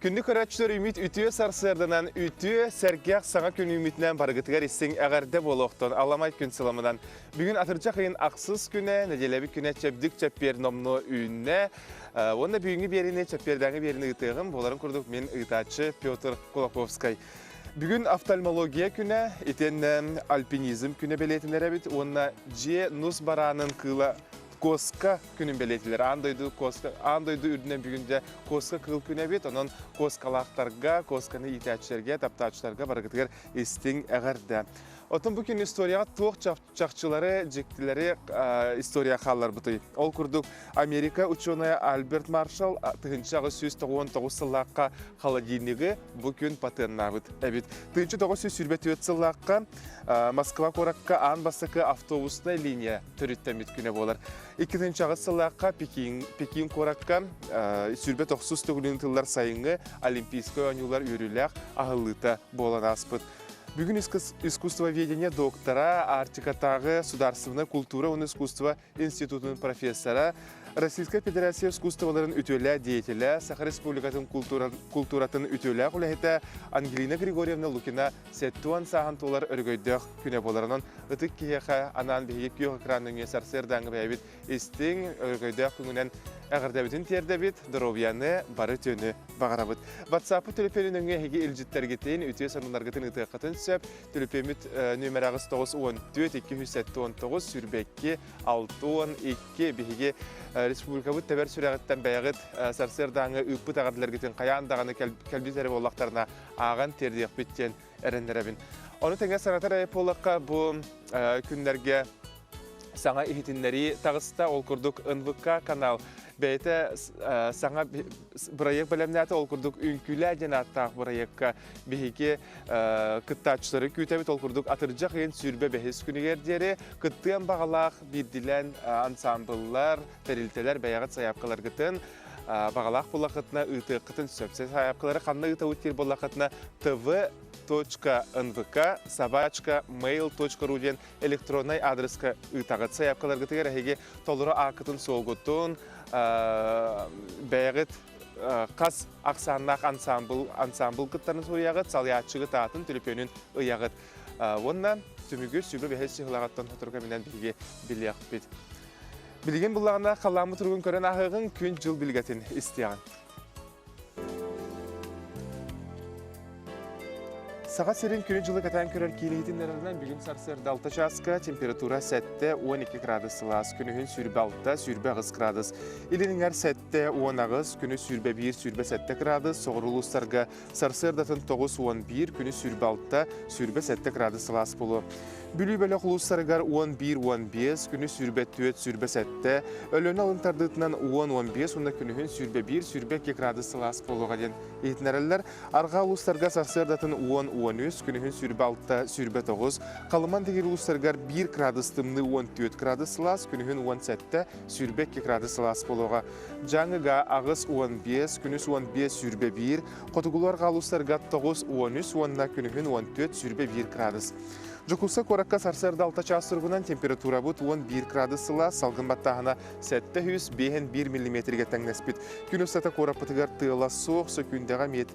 Күндү көрөөччүлэр үмит үтүө сарсыарданан үтүө сэргэх саҥа күн үүммүтүнэн барыгытыгар истиҥ эҕэрдэ буолуохтун аламай күн сыламынан. Бүгүн атырдьах ыйын ахсыс күнэ, нэдиэлэбит күнэ чэбдик чэппиэр номнуо үүннэ. Уонна бүгүҥҥү биэриини чэппиэрдээҥи биэриини ыытыаҕым. Буоларын курдук мин ыытааччы Петр Кулаковскай. Бүгүн офтальмология күнэ, итиэннэ альпинизм күнэ бэлиэтэнэр эбит уонна дьиэ нус бараанын кыыла Коска күнүн бэлиэтилэр. Аан дойду Коска, аан дойду үрдүнэн бүгүн дьэ Коска кыыл күнэ эбит. Онон Коскалаахтарга, Косканы иитээччилэргэ, таптааччыларга барыгытыгар истиҥ эҕэрдэ. Оттон бу күн историяҕа туох чахчылары, дьиктилэри история хаалларбытый? Ол курдук, Америка учуонайа Альберт Маршалл 1899 сыллаахха холодильнигы бу күн патеннаабыт эбит. 1924 сыллаахха Москва куоракка аан бастакы автобусная линия төрүттэммит күнэ буолар. 2008 сыллаахха Пекин, Пекин куоракка 29 төгүлүн тыллар сайыҥҥы Олимпийскай оонньуулар үөрүүлээх аһыллыыта буолан ааспыт. Бүгүн искусствоведение доктора, Арктикатааҕы судаарыстыбаннай култуура уонна искусство институтун профессора, Российскай Федерация искусстволарын үтүөлээх деятелэ, Саха Республикатын култууратын үтүөлээх үлэһитэ Ангелина Григорьевна Лукина 70 сааһын туолар өрөгөйдөөх күнэ буоларынан ытык киһиэхэ анаан биһиги күөх экран нөҥүө сарсыардааҥҥы бэйэбит истиҥ өрөгөйдөөх күҥүнэн эҕэрдэбитин тиэрдэбит, доруобуйаны, бары үтүөнү баҕарабыт. WhatsApp төлөпүөнү нөҥүө эһиги илдьиттэргитин, үтүө сонуннаргытын ыытыаххытын сөп. Төлөпүөммүт нүөмэрэ 894 279 22 62 биһиги республикабыт тэбэр сүрэҕиттэн бэйэҕит сарсыардааҥҥы ыыппыт эҕэрдэлэргитин хайаан даҕаны кэлбит эрэ буоллахтарына ааҕан тиэрдиэхпит диэн эрэннэрэбин. Ону тэҥэ санатар эрэ буоллахха, бу күннэргэ саҥа иһитиннэрии таҕыста. Ол курдук НВК канал бэйэтэ саҥа бырайыак бэлэмнээтэ. Ол курдук Үҥкүүлээ диэн ааттаах бырайыакка биһиги кыттааччылары күүтэбит. Ол курдук атырдьах ыйын 25 күнүгэр диэри кыттыан баҕалаах биирдилээн ансаамбыллар, тэрилтэлэр бэйэҕит сайаапкаларгытын Баҕалаах буоллаххытына ыытыаххытын сөп. Сайаапкалары ханна ыытабыт диир буоллаххытына tv.nvk собачка mail.ru диэн электроннай адреска ыытаҕыт. Сайаапкаларгытыгар эһиги толору ааккытын суолгутун, бэйэҕит хас ахсааннаах ансамбл ансамбл кыттарын суруйаҕыт, салайааччыгыт аатын, төлөпүөнүн ыйаҕыт. Уонна түмүгү сүбэ бэһис чыһылаҕыттан сотору кэминэн биһиги билиэхпит. Билигин буллаҕына халлааммыт туругун көрөн ааһыаҕыҥ, күн-дьыл билгэтин истиэҕиҥ. Саха сирин күнү-дьылы кэтээн көрөр киин иһитиннэрэринэн бүгүн сарсыарда 6 чааска температура 7-12 градус сылаас, күнүһүн 26-28 градус, илин эҥэр 7-18, күнү 21-27 градус, соҕуруу улуустарга Сарсыардатын 9-11, күнүс 26, 27 градус сылаас буолуо. Бүлүү бөлөх улуустарыгар 11-15, күнүс 24-27, Өлүөнэ алын тардыытынан 10-15 уонна күнүһүн 21-22 градус сылаас буолуоҕа диэн иһитиннэрэллэр. Арҕаа улуустарга сарсыардатын 10-13, күнүһүн 26-29, Халыман тигир улуустарыгар 1 градус тымныы 14 градус сылаас, күнүһүн 17-22 градус сылаас буолуоҕа. Дьааҥыга 85, күнүс 15 21, хотугулуу арҕаа 9 13 уонна күнүһүн 14 21 градус. Дьокуускай куоракка сарсыарда 6 чаас туругунан температурабыт 11 градус сыла, салгын баттааһына 751 миллиметргэ тэҥнэспит. Күн устата куораппытыгар тыала суох, сөкүүндэҕэ мет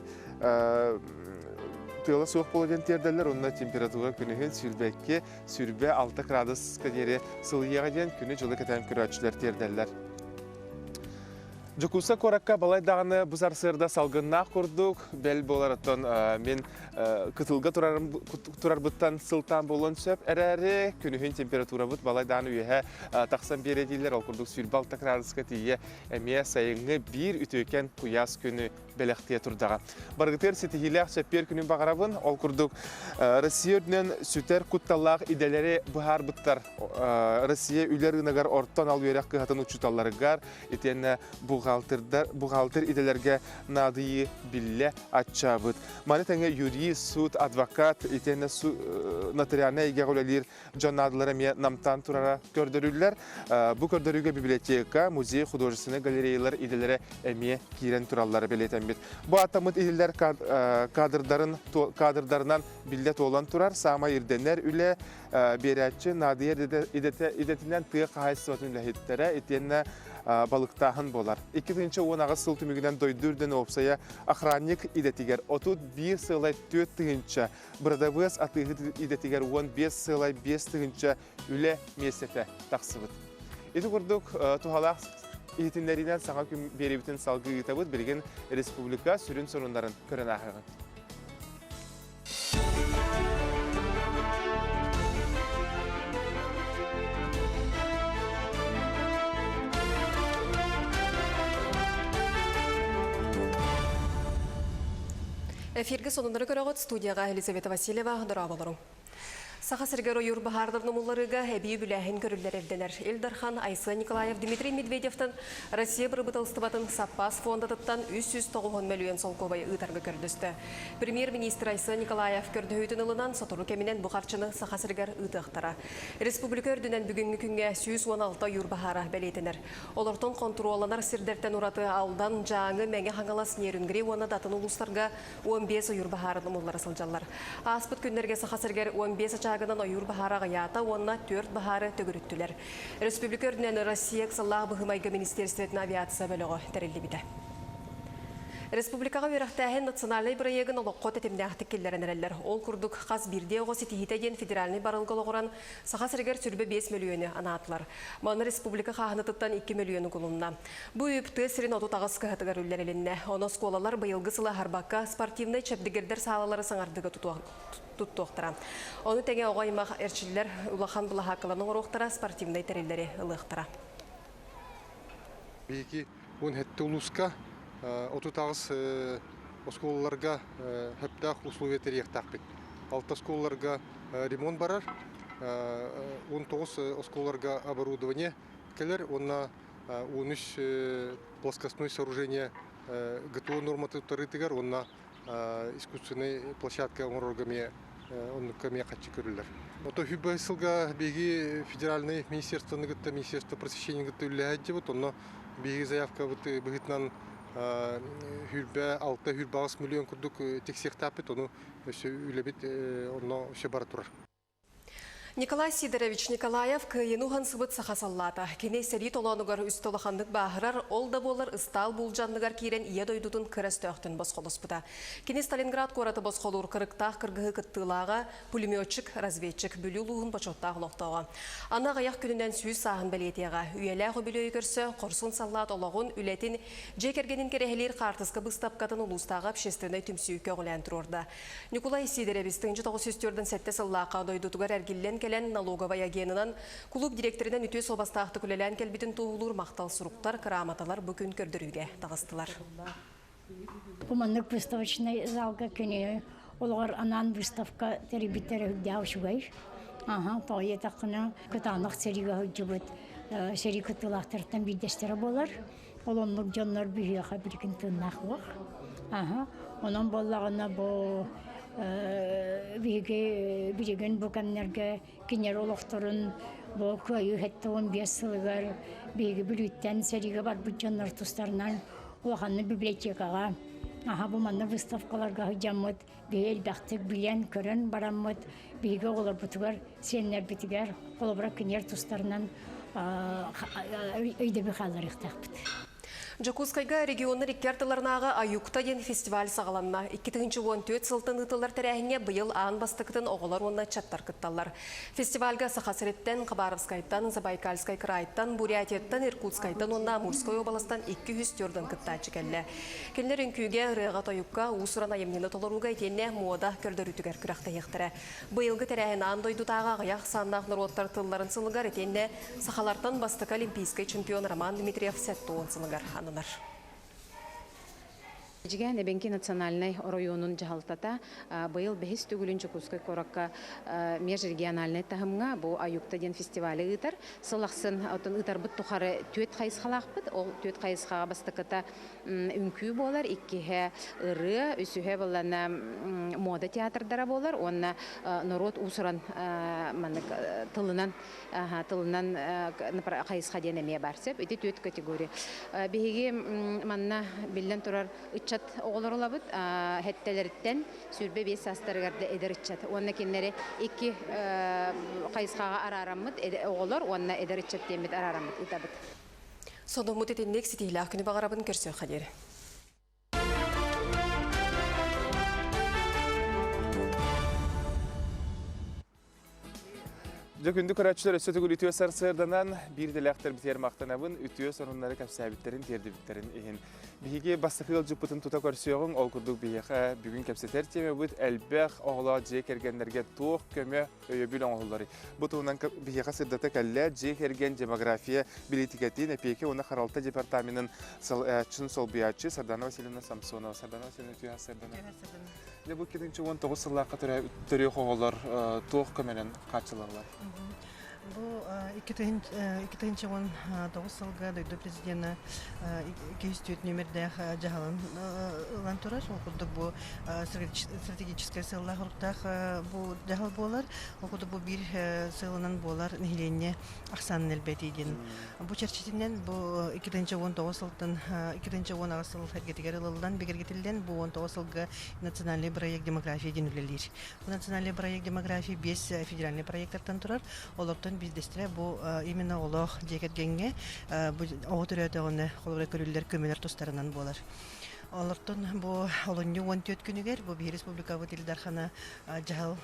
тыала суох буола диэн тиэрдэллэр, онно температура күнүһүн 22 26 градуска диэри сылыйыаҕа диэн күнү-дьылы кэтээн көрөөччүлэр тиэрдэллэр. Дьокуускай куоракка балай даҕаны бу сарсыарда салгыннаах курдук, бэл буолар оттон мин кытылга турарбыттан сылтаан буолуон сөп эрээри, күнүһүн температурабыт балай даҕаны үөһэ тахсан биэрэ дииллэр, ол курдук 26 градуска тиийэ эмиэ сайыҥҥы биир үтүөкэн куйаас күнү бэлэхтиэ турдаҕа. Барыгытыгар ситиһиилээх чэппиэр күнүн баҕарабын. Ол курдук Россия үрдүнэн сүтэр кутталлаах идэлэри быһаарбыттар. Россия үлэ рыногар орто анал үөрэх кыһатын учууталларыгар итиэннэ бухгалтердар бухгалтер идэлэргэ наадыйыы биллэ аччаабыт. Маны тэҥэ юрист, суут, адвокат итиэннэ нотариальнай эйгэҕэ үлэлиир дьон наадалара эмиэ намтаан турара көрдөрүллэр. Бу көрдөрүүгэ библиотека, музей, художественнай галереялар идэлэрэ эмиэ киирэн тураллара бэлиэтэммит. Бу ааттаммыт иһиллэр кадрдарын кадрдарынан биллэ туолан турар. Саамай ирдэнэр үлэ биэрээччи наадыйар идэтинэн тыа хаһаайыстыбатын үлэһиттэрэ итиэннэ балыктааһын буолар. 2018 сыл түмүгүнэн дойду үрдүнэн уопсайа охранник идэтигэр 31 сыалай 4 тыһыынча, бырадабыас атыыһыт идэтигэр 15 сыалай 5 тыһыынча үлэ миэстэтэ тахсыбыт. Ити курдук туһалаах иһитиннэриинэн саҥа күн биэриибитин салгыы ыытабыт. Билигин республика сүрүн сонуннарын көрөн ааһыаҕыҥ. Эфиргэ сонуннары көрөҕүт студияға Елизавета Васильева дорооболоруҥ. Саха сиригэр ойуур баһаардарын умулларыыга эбии үбүлээһин көрүллэр ирдэнэр. Ил Дархан Айсен Николаев Дмитрий Медведевтан Россия бырабыыталыстыбатын саппаас фондатыттан 390 мөлүйүөн солкуобайы ыытарга көрдөстө. Премьер-министр Айсен Николаев көрдөһүүтүн ылынан, сотору кэминэн бу харчыны Саха сиригэр ыытыахтара. Республика үрдүнэн бүгүҥҥү күҥҥэ 116 ойуур баһаара бэлиэтэнэр. Олортон хонтуруолланар сирдэртэн ураты Алдан, Дьааҥы, Мэҥэ Хаҥалас, Нерюнгри уонна да атын улуустарга 15 ойуур баһаарын умуллара сылдьаллар. Ааспыт күннэргэ Саха сиригэр 15 ачаагынан ойуур баһаара аҕыйаата уонна 4 баһаары төгүрүттүлэр. Республика үрдүнэн Россия ыксаллаах быһыы-майгы министиэристибэтин авиация бөлөҕө тэриллибитэ. Республикаҕа үөрэхтээһин национальнай бырайыагын олоххо тэтимнээхтик киллэрэн эрэллэр. Ол курдук, хас биирдии оҕо ситиһиитэ диэн федеральнай барылга олоҕуран, Саха сиригэр 25 мөлүйүөнү анаатылар. Манна республика хааһынатыттан 2 мөлүйүөн угулунна. Бу үп тыа сирин 38 кыһатыгар үллэрилиннэ. Ону оскуолалар быйылгы сылы аһарбакка спортивнай чэбдигирдэр саалалары саҥардыыга туттуохтара. Ону тэҥэ оҕо аймах эрчиллэр улахан былаһааккаларын оҥоруохтара, спортивнай тэриллэри ылыахтара. Биһиги 17 улууска 38 оскуолаларга сөптөөх условия тэрийиэхтээхпит. Алта оскуолаларга ремонт барар, 19 оскуолаларга оборудование кэлэр уонна 13 плоскостной сооружение ГТО норматы туттарыытыгар уонна искусственный площадка оҥорорго эмиэ оннукка эмиэ хаччы көрүллэр. Ото хүбэ сылга биһиги федеральный министерствоны кытта министерство просвещения кытта үлэлэһэ онно биһиги заявкабыт быһыытынан хүрбэ алта хүрбэ аҕыс миллион курдук тиксиэхтээппит ону өссө үлэбит онно өссө бара турар. Николай Сидорович Николаев кыайыны уһансыбыт саха саллаата. Кини сэрии толоонугар үстэ улаханнык бааһырар, ол да буоллар ыстаал буулдьанныгар киирэн ийэ дойдутун кыра өстөөхтөн босхолоспута. Кини Сталинград куораты босхолуур кырыктаах кыргыһыы кыттыылааҕа, пулеметчик, разведчик, Бүлүү улууһун бочуоттаах олохтооҕо. Аны аҕыйах күнүнэн сүүс сааһын бэлиэтиэҕэ. Үйэлээх үбүлүөйү көрсө хорсун саллаат олоҕун, үлэтин, дьиэ кэргэнин кэрэһэлиир хаартыска быыстапкатын улуустааҕы общественнай түмсүү көҕүлээн туруорда. Ньукулай Сиидэрэбис 1947 сыллаахха дойдутугар эргиллэн кэлэн налоговай агенынан, кулууп дириэктэринэн үтүө суобастаахтык үлэлээн кэлбитин туоһулуур махтал суруктар, кырааматалар бу күн көрдөрүүгэ таҕыстылар. Бу маннык выставочнай залга кини олоҕор анаан выставка тэрийбиттэрэ үрдээх үчүгэй. Аха, тоҕо диэтэххинэ, кытаанах сэриигэ сылдьыбыт сэрии кыттыылаахтарыттан биирдэстэрэ буолар. Ол оннук дьоннор биһиэхэ билигин тыыннаах суох. Аха, онон буоллаҕына бу биһиги билигин бу кэмнэргэ кинилэр олохторун бу Кыайыы 75 сылыгар биһиги Бүлүүттэн сэриигэ барбыт дьоннор тустарынан улаханнык библиотекаҕа аха бу манна выставкаларга сылдьаммыт биһи элбэхтик билэн көрөн бараммыт биһиги оҕолорбутугар сиэннэрбитигэр холобура кинилэр тустарынан өйдөбүл хаалларыахтаахпыт. Дьокуускайга регионнар икки ардыларынааҕы Аюкта диэн фестиваль саҕаланна. 2014 сылтан ыытыллар тэрээһиҥҥэ быйыл аан бастакытын оҕолор уонна ыччаттар кытталлар. Фестивальга Саха сириттэн, Хабаровскайтан, Забайкальскай кыраайтан, Бурятияттан, Иркутскайтан уонна Амурскай уобаластан 204 кыттааччы кэллэ. Кинилэр үҥкүүгэ, ырыаҕа-тойукка, уус-уран айымньыны толорууга итиэннэ муода көрдөрүүтүгэр күрэхтэһиэхтэрэ. Быйылгы тэрээһин аан дойдутааҕы аҕыйах ахсааннаах норуоттар тылларын сылыгар итиэннэ сахалартан бастакы олимпийскай чемпион Роман Дмитриев 70 сылыгар ананар. Эдьигээн Эбэҥки национальнай оройуонун дьаһалтата быйыл бэһис төгүлүн Дьокуускай куоракка межрегиональнай таһымҥа бу Аюкта диэн фестивалы ыытар. Сыл ахсын оттон ыытарбыт тухары түөрт хайысхалаахпыт. Ол түөрт хайысхаҕа бастакыта үҥкүү буолар, иккиһэ ырыа, үсүһэ буоллана мода театрдара буолар уонна норуот уус-уран маннык тылынан тылынан хайысха диэн эмиэ баар сөп. Ити түөрт категория. Биһиги манна биллэн турар ыччат оҕолор ылабыт. Хэттэлэриттэн 25 саастарыгар да эдэр ыччат. Уонна кинилэри икки хайысхаҕа араараммыт оҕолор уонна эдэр ыччат диэммит араараммыт ыытабыт. Сонуммут итинник ситиилээх күнү баҕарабын көрсүөххэ диэри. Дьэ күндү көрөөччүлэр өссө төгүл үтүө сарсыарданан биир идэлээхтэрбитигэр махтанабын, үтүө сонуннары кэпсээбиттэрин, тиэрдибиттэрин иһин. Биһиги бастакы ыалдьыппытын тута көрсүөҕүҥ, ол курдук биһиэхэ бүгүн кэпсэтэр темабыт элбэх оҕолоох дьиэ кэргэннэргэ туох көмө, өйөбүл оҥоһулларый? Бу туһунан биһиэхэ сырдата кэллэ дьиэ кэргэн демография билиитикэтин, эпиэкэ уонна харалта департаменын салайааччын солбуйааччы Сардана Васильевна Самсонова. Сардана Васильевна үтүө сарсыарданан. Дьэ бу 2019 сыллаахха төрүөх оҕолор туох көмөнөн хааччылаллар? Бу 2019 сылга дойду президена 204 нүөмэрдээх дьаһалын ылан турар. Ол курдук бу стратегическай сыаллаах оруктаах бу дьаһал буолар. Ол курдук бу биир сыалынан буолар нэһилиэнньэ ахсаанын элбэтии диэн. Бу чэрчитинэн бу 2019 сылтан 2018 сыл эргэтигэр ылыллан бигэргэтиллэн бу 19 сылга национальный проект демография диэн үлэлиир. Бу национальный проект демография биэс федеральный проектартан турар. Олортон биирдэстэрэ бу именно оҕолоох дьиэ кэргэҥҥэ бу оҕо төрөөтөҕүнэ холобура көрүллэр көмөлөр тустарынан буолар. Олортон бу олунньу 14 күнүгэр бу биһи республикабыт Ил Дархана дьаһал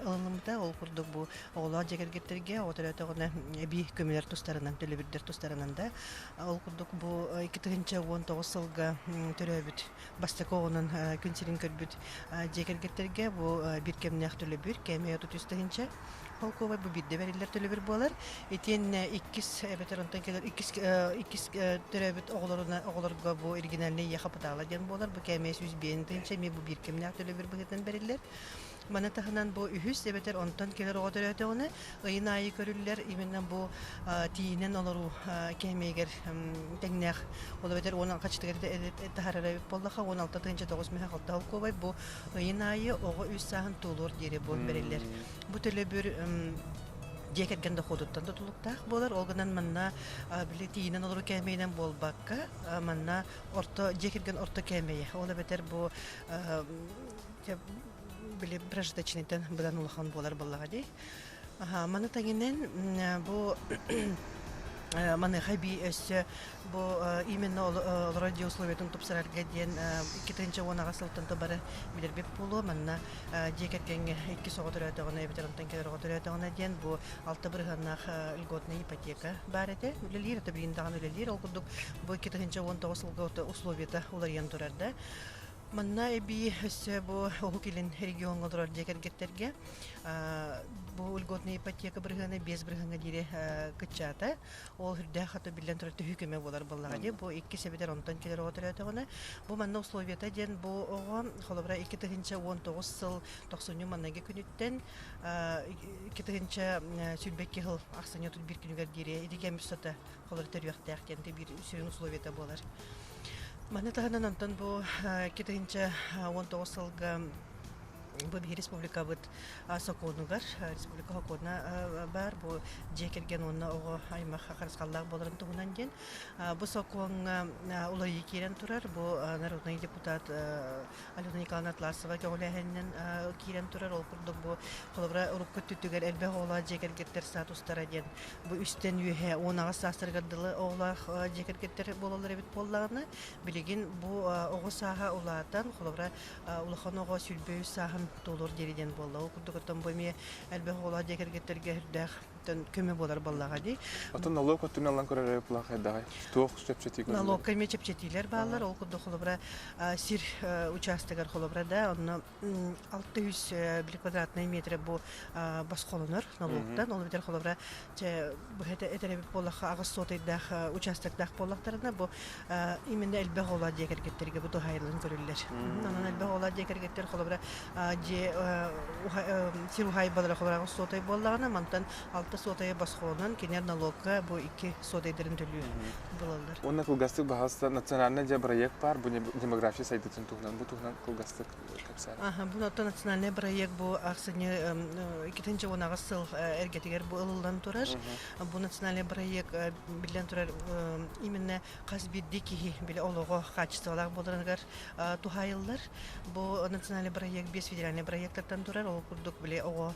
ылыныммыта. Ол курдук бу оҕолоох дьиэ кэргэттэргэ оҕо төрөөтөҕүнэ эбии көмөлөр тустарынан, төлөбүрдэр тустарынан да. Ол курдук бу 2019 сылга төрөөбүт бастакы оҕонон күн сирин көрбүт дьиэ кэргэттэргэ бу биир кэмнээх төлөбүр кээмэйэ 33 тыһыынча холкуобай бу биирдэ бэриллэр төлөбүр буолар. Итиэннэ иккис эбэтэр онтон кэлэр иккис иккис төрөөбүт оҕолоруна оҕолорго бу оригинальный ийэ хапытаала диэн буолар. Бу кээмэйэ 105 тыһыынча эмиэ бу биир кэмнээх төлөбүр быһыытынан бэриллэр. Маны таһынан бу үһүс эбэтэр онтон кэлэр оҕо төрөөтөҕүнэ ыйын аайы көрүллэр именно бу тиийинэн олоруу кээмэйигэр тэҥнээх ол эбэтэр уон хачытыгар таһаарар эбит буоллаха 16 тыһыынча тоҕус мөһө алта холкуобай бу ыйын аайы оҕо үс сааһын туолуор диэри бу бэриллэр. Бу төлөбүр дьиэ кэргэн доходуттан тутулуктаах буолар. Ол гынан манна били тиийинэн олоруу кээмэйинэн буолбакка манна орто дьиэ кэргэн орто кээмэйэ. Ол эбэтэр бу били прожиточныйтан быдан улахан буолар буоллаҕа дии. Маны тэҥинэн бу маныаха эбии өссө бу именно олорор дьиэ условиятын тупсарарга диэн 2010 сылтан то бары билэрбит буолуо. Манна дьиэ кэргэҥҥэ иккис оҕо төрөөтөҕүнэ эбэтэр онтон кэлэр оҕо төрөөтөҕүнэ диэн бу алта бырыһыаннаах льготная ипотека баар этэ. Үлэлиир, это билигин даҕаны үлэлиир. Ол курдук бу 2019 сылга условията уларыйан турар да. Манна эбии өссө бу Уһук Илин региоҥҥа олорор дьиэ кэргэттэргэ бу льготная ипотека бырыһыана 5 бырыһыаҥҥа диэри кыччаата. Ол үрдээх хата биллэн турар төһүү көмө буолар буоллаҕа дии. Бу иккис эбэтэр онтон кэлэр оҕо төрөөтөҕүнэ бу манна условията диэн бу оҕо холобура 2019 сыл тохсунньу маҥнайгы күнүттэн 2022 сыл ахсынньы 31 күнүгэр диэри ити кэм устата холобура төрүөхтээх диэн биир сүрүн условията буолар. Маны таһынан онтон бу 2019 сылга бу биһи республикабыт сокуонугар республика сокуона баар бу дьиэ кэргэн уонна оҕо аймах харысхаллаах буоларын туһунан диэн бу сокуоҥҥа уларыйыы киирэн турар бу народный депутат Алена Николаевна Атласова көҕүлээһининэн киирэн турар ол курдук бу холобура урукку өттүгэр элбэх оҕолоох дьиэ кэргэттэр статустара диэн Бу үстэн үөһэ 18 саастарыгар дылы оҕолоох дьиэ кэргэттэр буолаллар эбит буоллаҕына, билигин бу оҕо сааһа улаатан, холобура, улахан оҕо 23 сааһын туолуор диэри диэн буолла. Ол курдук оттон бу эмиэ элбэх оҕолоох дьиэ кэргэттэргэ үрдээх көмө буолар буоллаҕа дии. Оттон налог өттүнэн ылан көрөр эбит хайдаҕай? Туох чэпчэтии көрүллэр? Налогка эмиэ чэпчэтиилэр бааллар. Ол курдук холобура сир учаастагар холобура да, онно 600 били квадратный метр бу босхолонор налогтан ол эбэтэр холобура этэрэбит буоллахха аҕыс суотайдаах участоктаах буоллахтарына бу именно элбэх оҕолоох дьиэ кэргэттэргэ бу туһаайыллан көрүллэр онон элбэх оҕолоох дьиэ кэргэттэр холобура дьиэ сир уһаайбалара холобура аҕыс суотай буоллаҕына мантан алта суотайы босхолонон кинилэр налогка бу икки суотайдарын төлүүр буолаллар Уонна кылгастык баһаста национальный дьэ проект баар бу демография сайдыытын туһунан бу туһунан кылгастык кэпсээн. Аха, бу оттон национальный Национальный проект бу ахсынньы 2018 сыл эргэтигэр бу ылыллан турар. Бу национальный проект биллэн турар именно хас биирдии киһи били олоҕо хаачыстыбалаах буоларыгар туһаайыллар. Бу национальный проект биэс федеральный проектартан турар. Ол курдук били оҕо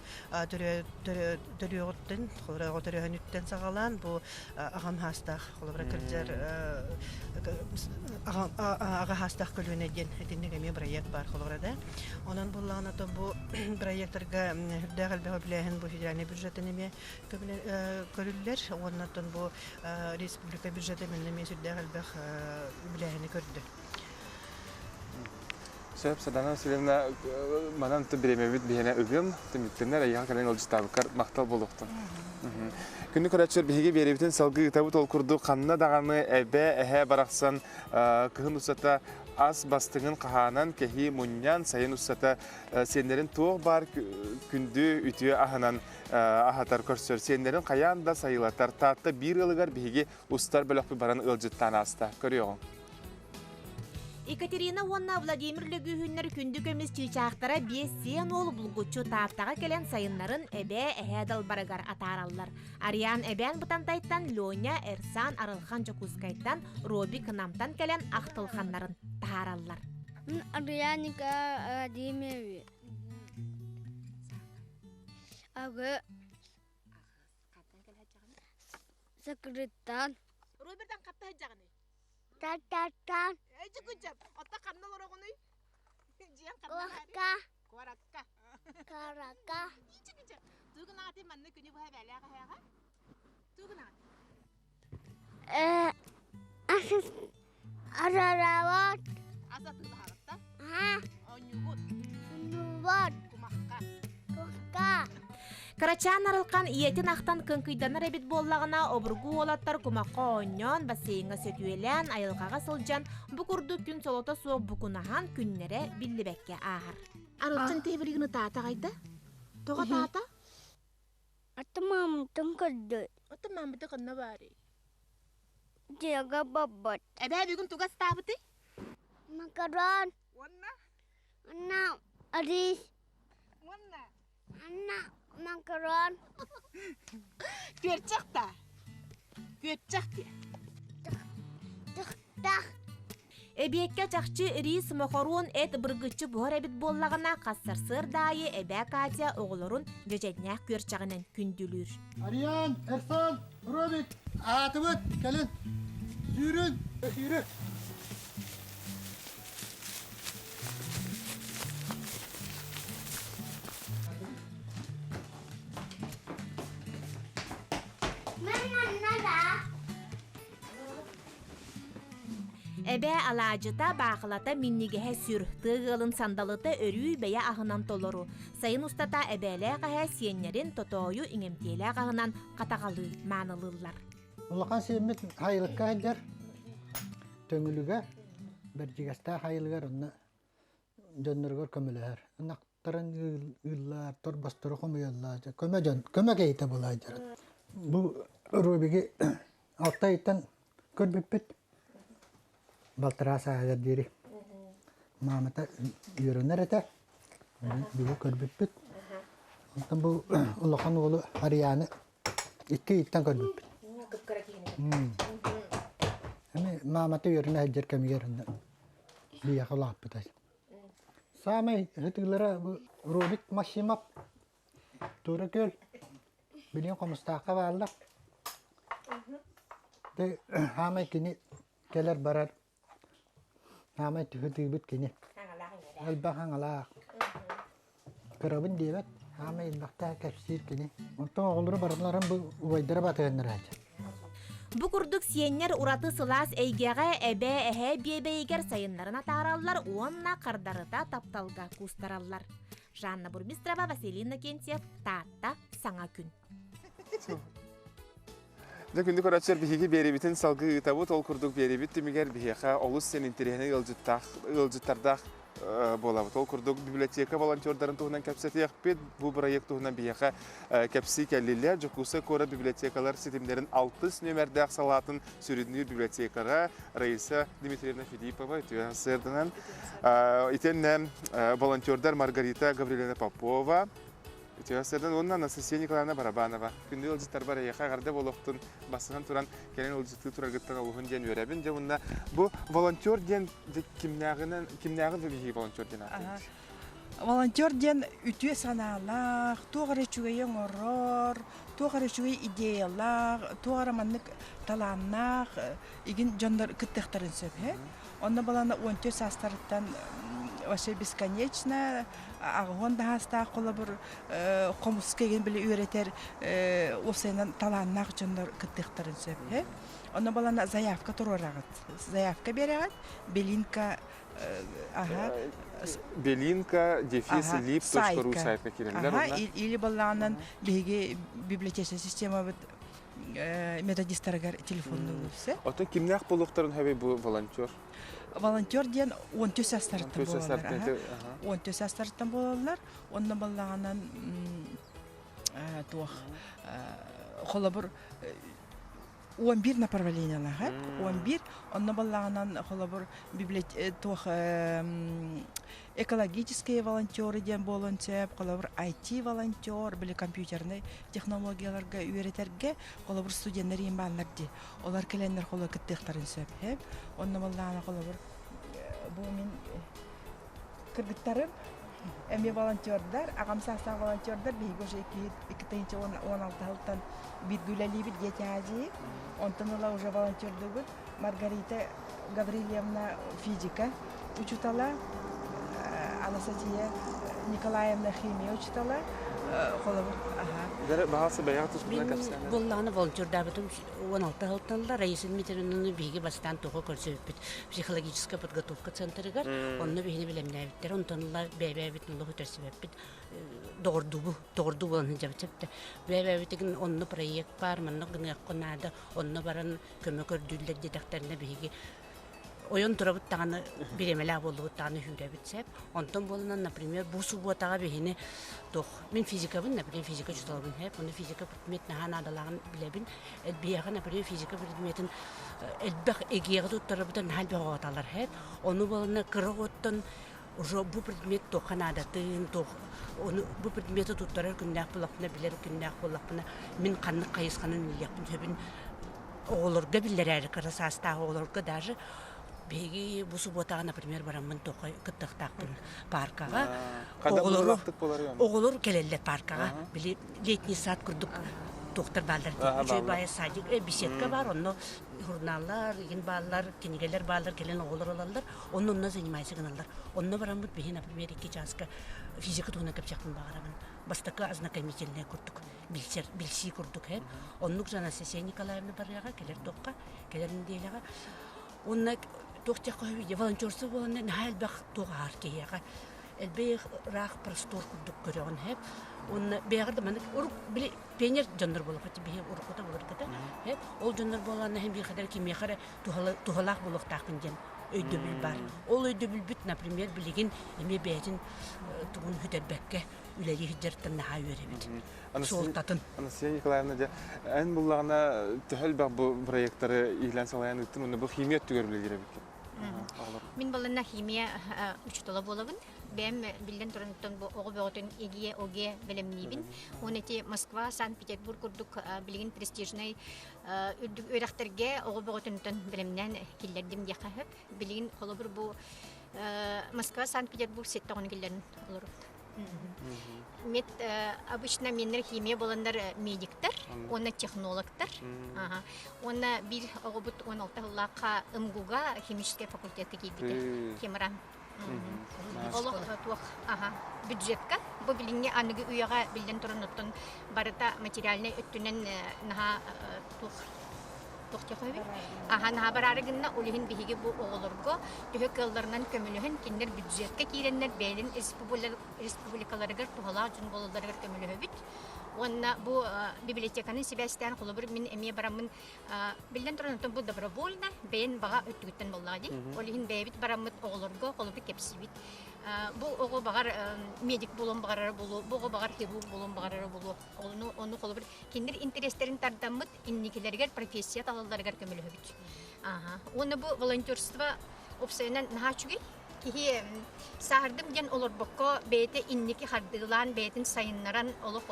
төрүөҕүттэн, холобура оҕо төрөөһүнүттэн саҕалаан бу аҕам хаастаах, холобура кырдьар аҕа хаастаах көлүөнэ диэн итинник эмиэ проект баар холобура да. Онон буоллаҕына то бу проектарга үрдээх элбэх үбүлээһин бу федеральный бюджеттан эмиэ көрүллэр уонна оттон бу республика бюджета эмиэ сүрдээх элбэх үбүлээһини көрдө. Сөп, Сардана Васильевна, манан бириэмэбит биһиэнэ ыгым, түмүктэнэр, эйиэхэ кэлэн ыалдьыттаабыккар махтал буолуохтун. Күндү көрөөччүлэр, биһиги биэрэбитин салгыы ыытабыт ол курдук ханна даҕаны эбэ, эһэ барахсан кыһын устата ас бастыҥын хаһаанан, кэһии мунньан, сайын устата сиэннэрин туох баар күндү үтүө аһынан аһатар көрсөр. Сиэннэрин хайаан да сайылатар. Таатта биир ыалыгар биһиги устар бөлөхпүт баран ыалдьыттаан ааста. Көрүөҕүҥ. Екатерина уонна Владимир Лөгүүһүннэр күндү көмүс чыычаахтара биэс сиэн уол булгуччу Тааттаҕа кэлэн сайыннарын эбээ эһээ далбарыгар атаараллар. Ариан Эбээн Бытантайтан, Леня, Эрсан, Арылхан Дьокуускайтан, Робик Намтан кэлэн ахтылханнарын таһаараллар. Арианика Владимирович. Ага. Сакрыттан. Робертан хапта сылдьаҕыный? Та-та-та. Эдьи Отто ханна олороҕунуй? Дьиэн ханна Куоракка. Куоракка. Куоракка. Тугун ааты манна күнү быһа бэлээх эһээҕэ? Тугун ааты? Э, Арарават. Ас атыылаһаҕытта? Ха. Оонньуугут? Оонньуубут. Кумахха. Кумахха. Кырачаан Арылхан ийэтин ахтан кыҥкыйданар эбит буоллаҕына, обургу уолаттар кумахха оонньоон, бассейҥҥа сөтүөлээн, айылҕаҕа сылдьан, бу курдук күн солото суох букунаһан күннэрэ биллибэккэ ааһар. Арылхан тиһибиригин ытаата аҕайда? Тоҕо ытаата? Ата маамытын көрдө. Ата маамыта ханна баарый? Дьиэгэ барбыт. Эбээ бүгүн туга астаабытый? Макарон. Уонна? Уонна рис. Уонна? Уонна макарон. Күөрчэх да? Күөрчэх диэ. Тахтах. Эбиэккэ чахчы рис, мохоруон, эт быргыччы буһар эбит буоллаҕына, хас сарсыарда аайы эбээ Катя оҕолорун дьэдьэннээх күөрчэҕинэн күндүлүүр. Ариан, Эрсан, Робик, аатыбыт, кэлин, сүүрүн, сүүрү. Эбээ алаадьыта, баахылата минньигэһэ сүр, тыа ыалын сандалыта өрүү бэйэ аһынан толору. Сайын устата эбээлээх эһэ сиэннэрин тотоойу иҥэмтиэлээх аһынан хатаҕалыы маанылыыллар. Улахан сиэммит хайылыкка сылдьар Төҥүлүгэ Бэрдьигэстээх айылыгар онно дьонноругар көмөлөһөр. Ынахтарын ыыллаар, торбостору хомуйаллар. Көмө дьон, көмө киһитэ буолаайдар. Бу Рубиги алта ыйтан көрбүппүт. Балтараа сааһыгар диэри. Маамата үөрэнэр этэ. Биһи көрбүппүт. Онтон бу улахан уолу Арыйааны икки ыйтан көрбүппүт. Кыпкыра киһини. Эми маамата үөрэнэ сылдьар кэмигэр онно биһиэхэ улааппыта. Саамай ытыылара бу Рубик Максимов Тура күөл билигин Хомустаахха бааллар. Дэ хаамай кини кэлэр барар хаамай түһүтыыбыт кини. Элбэх аҥалаах. Кырабын диэбэт, хаамай элбэхтэ кэпсиир кини. Онтон оҕолору барыларын бу убайдара батыһыннарааччы. Бу курдук сиэннэр ураты сылаас эйгэҕэ эбээ эһээ биэбэйигэр сайыннарын атаараллар уонна хардарыта тапталга куустараллар. Жанна Бурмистрова, Василий Иннокентьев, Таатта, Саҥа күн. Дьэ, күндү көрөөччүлэр, биһиги биэриибитин салгыы ыытабыт. Ол курдук биэриибит түмүгэр биһиэхэ олус син интэриэһинэй ыалдьыттаах, ыалдьыттардаах буолабыт. Ол курдук библиотека волонтердарын туһунан кэпсэтиэхпит. Бу бырайыак туһунан биһиэхэ кэпсии кэллилэр. Дьокуускай куорат библиотекалар ситимнэрин алтыс нүөмэрдээх салаатын сүрүннүүр библиотекара Раиса Дмитриевна Филиппова үтүө сырдынан. Итиэннэ волонтердар Маргарита Гаврильевна Попова, Үтүө сырдын уонна Анастасия Николаевна Барабанова. Күндү ыалдьыттарбар эйиэхэ эҕэрдэ буолуохтун басынан туран кэлин ыалдьыттыы тураргыттан олуһун диэн үөрэбин. Дьэ уонна бу волонтер диэн кимнээҕинэн кимнээҕин биһиги волонтер диэн ааттыыбыт? Волонтер диэн үтүө санаалаах, туох эрэ үчүгэйи оҥорор, туох эрэ үчүгэй идеялаах, туох эрэ маннык талааннаах игин дьоннор кыттыахтарын сөп. Онно балана 14 саастарыттан вообще бесконечно аҕыһуон даһаастаах холобур хомуска игин били үөрэтэр уопсайынан талааннаах дьоннор кыттыахтарын сөп. Онно балана заявка туруораҕыт. Заявка биэрэҕит, Белинка Ага. Белинка дефис лип точка ру сайтка киирэллэр. Ага, или баллаанан биһиги библиотечная системабыт методистарыгар телефоннуулусе. Оттон кимнээх буолуохтарын хөбүй бу волонтер? Волонтер диэн 14 састарыттан буолаллар. 14 састарыттан буолаллар. Онно баллаанан туох холобур 11 направлениелаах 11 онно баллаҕынан холобур туох экологические волонтеры диэн буолуон сөп холобур IT волонтер били компьютернай технологияларга үөрэтэргэ холобур студеннар иин бааннар дии олар кэлэннэр холобур кыттыахтарын сөп онно баллаҕына холобур бу мин Кыргыттарым эмиэ волонтердар, аҕам саастаах волонтердар, биһиги уже 2016 сылтан бииргэ үлэлиибит Дети Азии. Онтон ыла уже волонтердуубут. Маргарита Гаврильевна физика учутала, Анастасия Николаевна химия учутала. Холобур, аха. Баҕасы бэйэҕэ тускунан кэпсээн. Буоллаҕына волонтердаабытым 16 сылтан Раиса Дмитриевнаны биһиги бастаан тоҕо көрсүбүппүт психологическая подготовка центрыгар онно биһини билэмнээбиттэр онтон ыла бэйэбэйэбитин олох үтэрсибэппит доҕордуубу доҕордуу буолан сылдьабыт сөптө бэйэбэйэбитигин онно проект баар манна гыныахха наада онно баран көмө көрдүүллэр диэтэхтэринэ биһиги ойон турабыт даҕаны бириэмэлээх буоллубут даҕаны сүүрэбит сөп онтон буолунан например бу субуотаҕа биһини туох мин физикабын например физика учууталабын сөп ону физика предмет наһаа наадалааҕын билэбин биһиэхэ например физика предметин элбэх эгиэҕэ туттарарбытын наһаа элбэх оҕоталар сөп ону буолана кыра оҕоттон уже бу предмет туохха наадатын туох ону бу предмети туттарар күннээх буоллахпына билэр күннээх буоллахпына мин ханнык хайысханан үлэлиэхпин сөбүн оҕолорго биллэрээри кыра саастаах оҕолорго даже биһиги бу субуотаҕа например бараммын туохха кыттыахтаахпын паркаҕа оҕолору оҕолор кэлэллэр паркаҕа били летний сад курдук туохтар бааллар үчүгэй баайа садик беседка баар онно журналлар игин бааллар кинигэлэр бааллар кэлэн оҕолор ылаллар онно онно занимайся гыналлар онно бараммыт биһи например икки чааска физика туһунан кэпсиэхпин баҕарабын бастакы ознакомительный курдук билсэр билсии курдук ээ оннук же Анастасия Николаевна барыаҕа кэлэр туохха кэлэр нэдиэлэҕэ уонна туох диэххэ сөбүй волонтерство буоланна наһаа элбэх туох аһар киһиэхэ элбэх ыраах простор курдук көрөҕүн хэп уонна бэйэҕэр да маннык урук били пионер дьоннор буолуохха биһи уруккута былыргыта хэп ол дьоннор буолаанна иһин биир кимиэхэ эрэ туһалаах буолуохтаахпын диэн өйдөбүл баар ол өйдөбүлбүт например билигин эмиэ бэйэтин тугун сүтэрбэккэ үлэлии сылдьарыттан наһаа үөрэбит. Суолтатын. Анастасия Николаевна, дьэ, эн буллаҕына төһө элбэх бу проекттары иилэн салайан ыыттын уонна бу химия өттүгэр үлэлиир эбиккин? Мин балына химия учуутала буолабын. Бэйэм биллэн туран бу оҕо бөҕөтүн ЕГЭ, ОГЭ бэлэмниибин. Уон эти Москва, Санкт-Петербург курдук билигин престижнай үрдүк үөрэхтэргэ оҕо бөҕөтүнтэн бэлэмнээн киллэрдим диэххэ сөп. Билигин холобур бу Москва, Санкт-Петербург сеттоҕун киллэрин олорубут. Мед обычно миннэр химия буоланнар медиктар уонна технологтар. Уонна биир оҕобут 16 сыллаахха МГУга химическэй факультетка киирбитэ. Химран. Олох туох аха бюджетка бу билиҥҥи аныгы үйэҕэ биллэн туран оттон барыта материальнай өттүнэн наһаа туох Тохтохойбут. Аха наһаа бараары гынна, ол иһин биһиги бу оҕолорго төһө кыалларынан көмөлөһөн, кинилэр бюджетка киирэннэр бэйэлэрин республикаларыгар туһалаах дьон буолалларыгар көмөлөһөбүт. Уонна бу библиотеканы сибээстээн холобур мин эмиэ бараммын биллэн туран онтон бу добровольно бэйэн баҕа өттүгүттэн буоллаҕа дии. Ол иһин бэйэбит бараммыт оҕолорго холобур кэпсиибит. Бу оҕо баҕар медик буолуон баҕарара буолуо, бу оҕо баҕар хирург буолуон баҕарара буолуо. Ону, ону холобур кинилэр интэриэстэрин тардаммыт инникилэригэр профессия талалларыгар көмөлөһөбүт. Аха. Уонна бу волонтерство уопсайынан наһаа үчүгэй. Киһи сааһырдым диэн олорбокко бэйэтэ инники хардыылаан, бэйэтин сайыннаран олох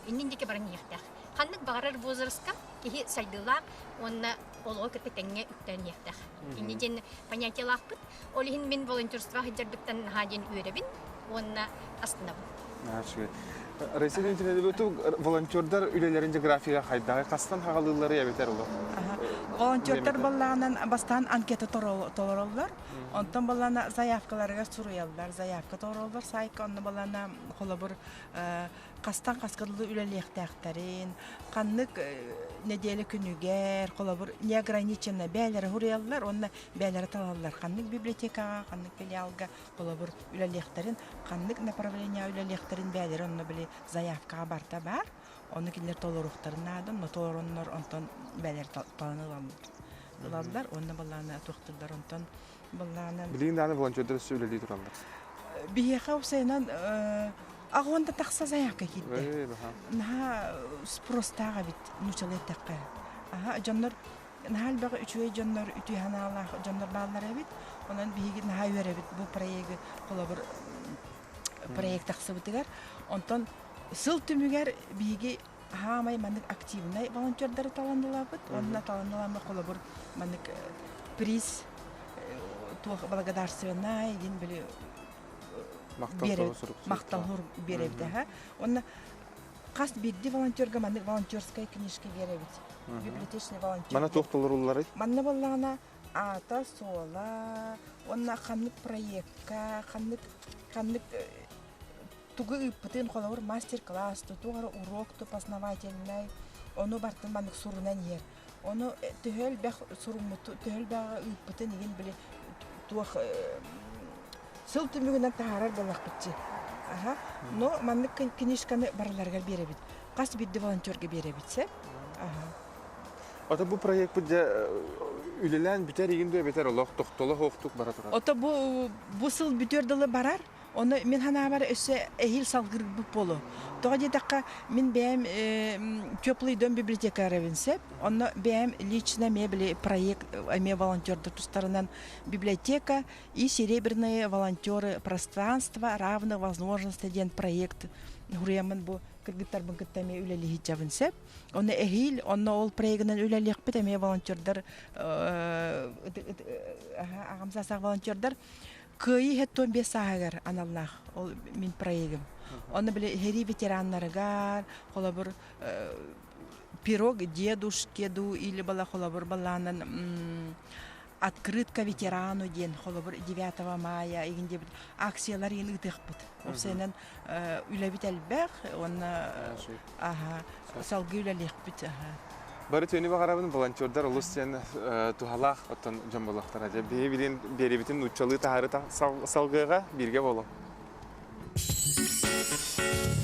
иннин диэки баран иһиэхтээх. Ханнык баҕарар возрастка киһи сайдыылаах уонна олоҕу кытта тэҥҥэ үктэниэхтээх. Инни диэн понятиелаахпыт. Ол иһин мин волонтерство сылдьарбыттан наһаа диэн үөрэбин уонна астынабын. Үчүгэй. Раиса Дмитриевна, волонтердар үлэлэрин географияга хайдаҕый хастан хаҕалыыллары эбэтэр олох? Волонтердар баллаанан бастаан анкета толороллор. Онтон баллаана заявкаларыгар суруйаллар. Заявка толороллор сайтка онно баллаана холобур хастан хаска дылы үлэлиэхтээхтэрин, ханнык нэдиэлэ күнүгэр, холобур, неограниченно бээлэри суруйаллар уонна бээлэри талаллар. Ханнык библиотекаҕа, ханнык филиалга холобур үлэлиэхтэрин, ханнык направлениеҕа үлэлиэхтэрин бээлэри онно били заявкаҕа барыта баар. Ону кинилэр толоруохтарын наада, онно толороннор онтон бээлэри талан ылаллар. Ылаллар уонна балаана туохтуллар онтон балаана Билигин даҕаны волонтердар өссө үлэлии тураллар. Биһиэхэ уопсайынан аҕуонда тахса заявка киирдэ. Наһаа спростаах эбит нуучалыы эттэххэ. Аха дьоннор наһаа элбэх үчүгэй дьоннор, үтүө санаалаах дьоннор бааллар эбит. Онон биһиги наһаа үөрэбит бу проегы холобур проект тахсыбытыгар. Онтон сыл түмүгэр биһиги хаамай маннык активнай волонтердары талан ылабыт. Онно талан ыламмыт холобур маннык приз туох благодарственнай диэн били махтал биэрэбит аха. Онно хас биирдии волонтерга маннык волонтерская книжка биэрэбит. Библиотечный волонтер. Манна туох толорулларый? Манна буоллаҕына аата, суола, уонна ханнык проекка, ханнык ханнык тугу ыыппытын, холобур, мастер-класс, туох эрэ урок познавательнай, ону бартын маннык сурунан иһэр. Ону төһө элбэх суруммуту, төһө элбэҕи ыыппытын игин били туох сыл түмүгүнэн таһаарар буоллахпытчы. Аха. Но маннык книжканы барыларыгар биэрэбит. Хас биирдии волонтерга биэрэбит сэ. Аха. Ото бу проекпыт дьэ үлэлээн бүтэр игин дуо эбэтэр олох тохтоло суохтук бара турар? Ото бу бу сыл бүтүөр дылы барар. Ону мин санаабар өссө эһиил салгырбыт буолуо. Тоҕо диэтэххэ, мин бэйэм Теплый дом библиотекарабын сөп. Онно бэйэм лично эмиэ били проект эмиэ волонтердар тустарынан библиотека и серебряные волонтеры пространство равных возможностей диэн проект хуруйаммын бу кыргыттарбын кытта эмиэ үлэлиһиччэбин сөп. Онно эһиил онно ол проегынан үлэлиэхпит эмиэ волонтердар аҕам саастаах волонтердар Кыайыы 75 сааһыгар аналлаах ол мин проегым. Онно били сэрии ветераннарыгар, холобур, пирог дедушке ду или бала холобур балаанан открытка ветерану диэн холобур 9 мая игин диэбит акциялар игин ыытыахпыт. Уопсайынан үлэбит элбэх уонна аха салгыы үлэлиэхпит аха. Бары түүнү баҕарабын волонтердар олус диэн туһалаах оттон дьон буолуохтара. Дьэ, биһи билин биэрибитин нууччалыы таһаары салгыаҕа бииргэ буолуо.